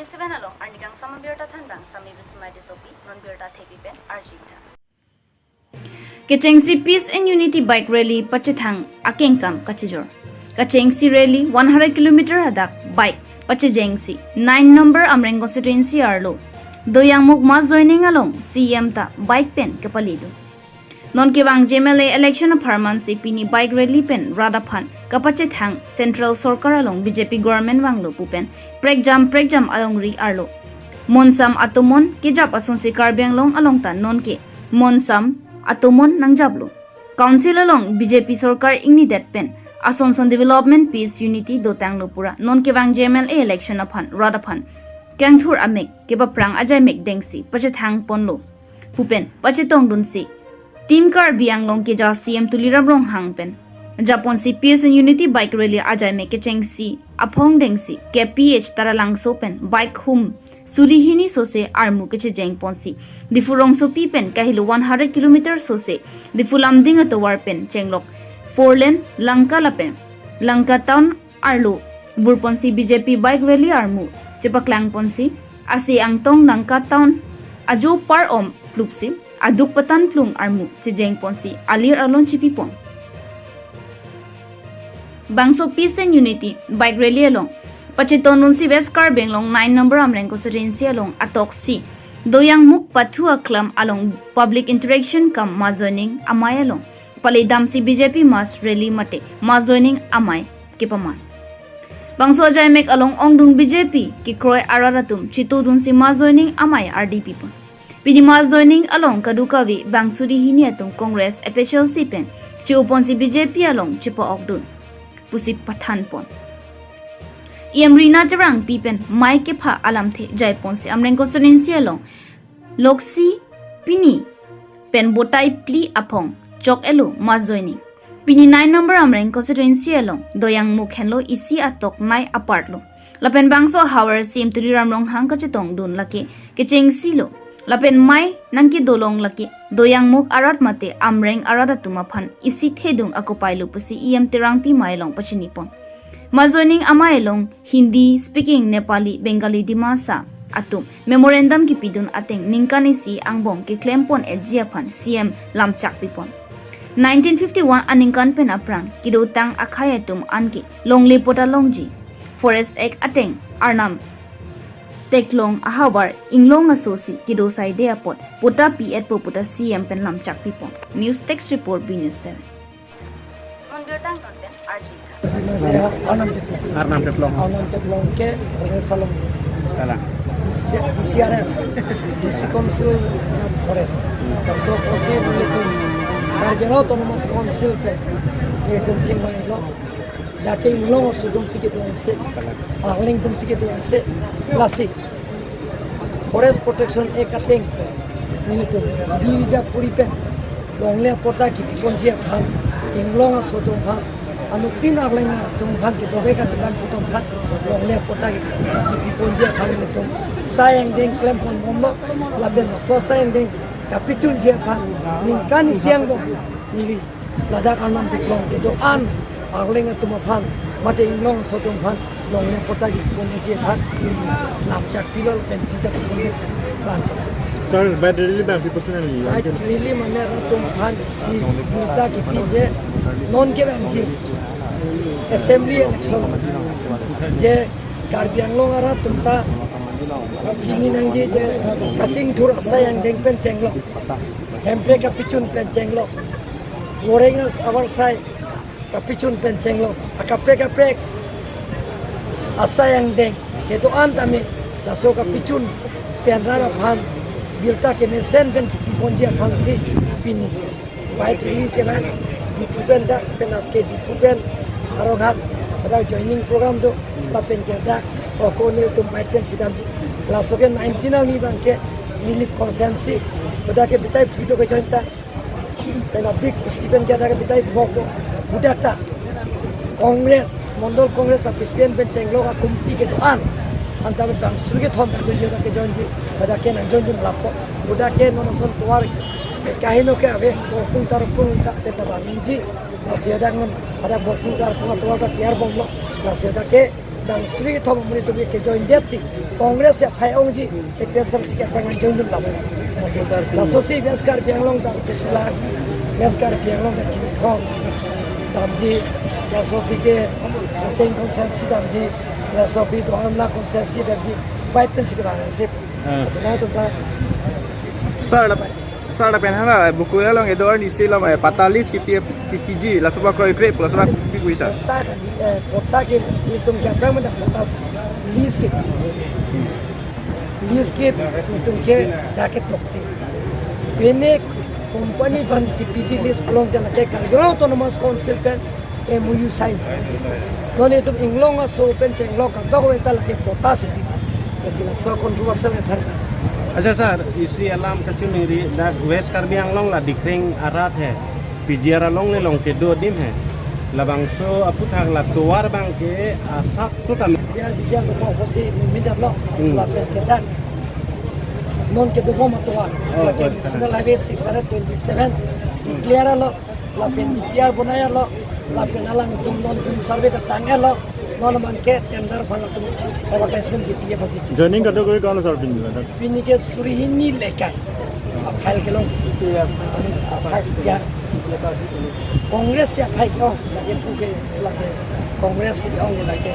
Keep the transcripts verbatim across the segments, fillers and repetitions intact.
Seven along arnikangsam abirta thanbang Sami Bismai Tissopi, non birta thepi pen arjuitha. Kechengsi Peace and Unity Bike Rally pachethang akengkam kachijor. Kechengsi rally one hundred kilometer hadak bike pachejengsi nine number Amreng constituency arlo Doyangmukh mass joining along C E M ta bike pen kapalidun. Non kevangji M L A election apharmansi pini bike rally pen rat aphan kapachethang Central Sorkar along B J P government vanglo pu pen prekjam prekjam alongri arlo. Monsam atomon kejap asonsi Karbi Anglong along ta nonke monsam atomon nangjaplo. Council along B J P Sorkar ingnidet pen asonson development, peace, unity dotanglo pura non kevangji M L A election aphan rat aphan kangthur amek kepaphrang ajaimek dengsi pachethang ponlo pu pen pachetongdunsi Team Karbi Anglong keja C E M Tuliram Ronghang pen japonsi Peace and Unity Bike Rally ajaimek kechengsi aphong dengsi K P H Taralangso pen bike hum suri hini sose armu kechejeng ponsi Diphu rongsopi pen kahelo one hundred kilometer sose Diphu Lumding atovar pen chenglok four lane Lanka lapen Lanka town arlo vurponsi B J P bike rally armu chepaklang ponsi ase angtong Lanka town ajo par om plupsi aduk patan plung armu chejeng ponsi alir alon chipi pon. Bangso Peace and Unity bike rally along pachetongdunsi West Karbi Anglong nine number Amreng constituency along atoksi Doyangmukh pathu aklam along public interaction cum mass joining amei along palidamsi B J P mass rally mate mass joining amei kepaman. Bangso ajaimek along ongdung B J P kekroi arat atum chitudunsi mass joining amei ardi pipon. Pini mass joining along kadokave bang suri hini atum Congress, F H L C pen chiuponsi B J P along chipa-okdun pusi pathan pon. E M Rina Terangpi pen mei kepha alamthe jaiponsi Amreng constituency along loksi pini pen botai phli aphong chok-elo mass joining. Pini nine number Amreng constituency along Doyangmukh henlo isi atok nei apartlo. Lapen bangso havar C E M Tuliram Ronghang kachetongdun lake kechengsi lo. Lapen mei nangkedolong lake Doyangmukh arat mate Amreng arat atum aphan isi thedung akopai lo pusi E M Terangpi mei along pachini pon. Mass joining amei along Hindi speaking Nepali, Bengali, Dimasa atum memorandum kepidun ateng ningkan isi angbong keklem pon-etji aphan C E M lamchak pipon. Nineteen fifty-one aningkan pen aphrang kedotang akhei atum anke longle patta longji. Forest Act ateng Arnam teklong ahavar inglong asosi kedo saide apot patta pi-etpo puta C E M pen lamchak pipon. News Desk Report, B News seven. Non birta angton pen arjuitha. Arnam Teklong. Arnam Teklong. Arnam Teklong ke Forest along. Kalang. D C, D C R F, D C Council jam Forest. So Forest itu Karbi Anglong Autonomous Council ke itu cingmailo. Dak ke inglong aso atumsi kedo ase. Arleng atumsi kedo ase. Lasi Forest Protection Act ateng nelitum juija puri pen longle patta kepiponji aphan, inglong aso atum aphan, anuttin arleng atum aphan, kedobek atum aphan, putum aphan longle patta kepiponji aphan nelitum sai angdeng klem ponbomlo, lapen laso sai angdeng kapachunji aphan ningkan isi angbong neli ladak Arnam Teklong kedo-an arleng atum aphan mate inglong aso atum aphan longle patta kepiponji aphan neli lamchak pilo lapen pita pipon lamchak. Sir, bike rally abang pi personally? Bike rally mane rat atum aphan isi birta kepi je non kevangji assembly election je Karbi Anglong arat atum ta chini nangji je kachingthur asai angdeng pen chenglok, hemprek kapachun pen chenglok, voreng avarsai kapachun pen chenglok, akaprek kaprek asai angdeng kedo-an tame laso kapachun pen rat aphan birta kemesen pen kepiponji aphansi pini bike rally kelang, Diphu pen dak pen ap ke Diphu pen Howraghat dak joining program do, lapen ke dak oko nelitum bike pen sidamji. Laso ke nineteen arni abang ke Nilip constituency, dak ke bitai phli do ke join ta. Pen abik isi pen ke dak ke bitai phli ko. Budak ta Congress, Mondol Congress a president pen chenglok a committee kedo-an, anta pen bang suri kethom pen do je dak ke joinji, dak ke nangjoindun lapu. Dak ke non ason tovar kaheno ke ave, Borpung Tarpung ta pen ta bangji. Lasi dak non, dak Borpung Tarpung atovar ta tiyar bomlo. Lasi dak ke Bang suri kethom amonit atum ke join detsi, Congress aphai ongji, A P H L C ke aphrang join dun dam. Lasosi West Karbi Anglong ta kesulang, West Karbi Anglong ta Chinthong damji, laso aphi ke Socheng constituency damji, laso aphi Dolamara constituency damji, bai pensi kevang sip. Ah. Asana atum ta. Sir, la, sir, lapen hala buku along kedo arnisi along, eh, patta lease kipi, kipiji, laso ba kroikre, laso ba kipi pu sir. Patta kan, eh, patta ke itum ke aphrang mana patta lease ke. Lease ke itum ke dak ke tokte. Pine company aphan kipiji lease pulote lake Karbi Anglong Autonomous Council pen M O U sign. Non itum inglong aso pen chenglok kadokave ta lake patta si pi. Lasi laso controversial matter. Accha sir, isi alam kachiningri, dak West Karbi Anglong la Dikreng arat he, P G R along le long kedo adim he. Labangso aphuthak la tovar abang ke asap suta me- P G R, P G R ko kosi mindat lo, Hmm. lapen kedak. Non kedo bom atovar. Oh, lake oh, National Highway six hundred twenty-seven declare lo, lapen D P R bonai lo, lapen alanglitum non tum survey ta tang lo, non abang ke tender aphan latum advertisement kipi aphan si. Joining kadokave ko-an sir pini ladak? Pini ke suri hini lekai. Aphai kelong. Aphai ya. Congress ya aphai, oh, lake pu ke, lake Congress si ong lake,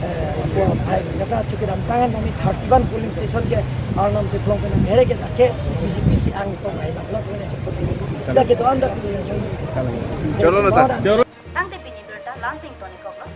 eh, lapu aphai. Kata chuki damtang an nami thirty-one polling station ke Arnam Teplong pen here ke dak ke B J P si ang tong hai, lapu lapu ne chuki. Sida kedo-an dak pini join. Cholo na sir. Cholo. Tangte pini birta Lansing toni koklo.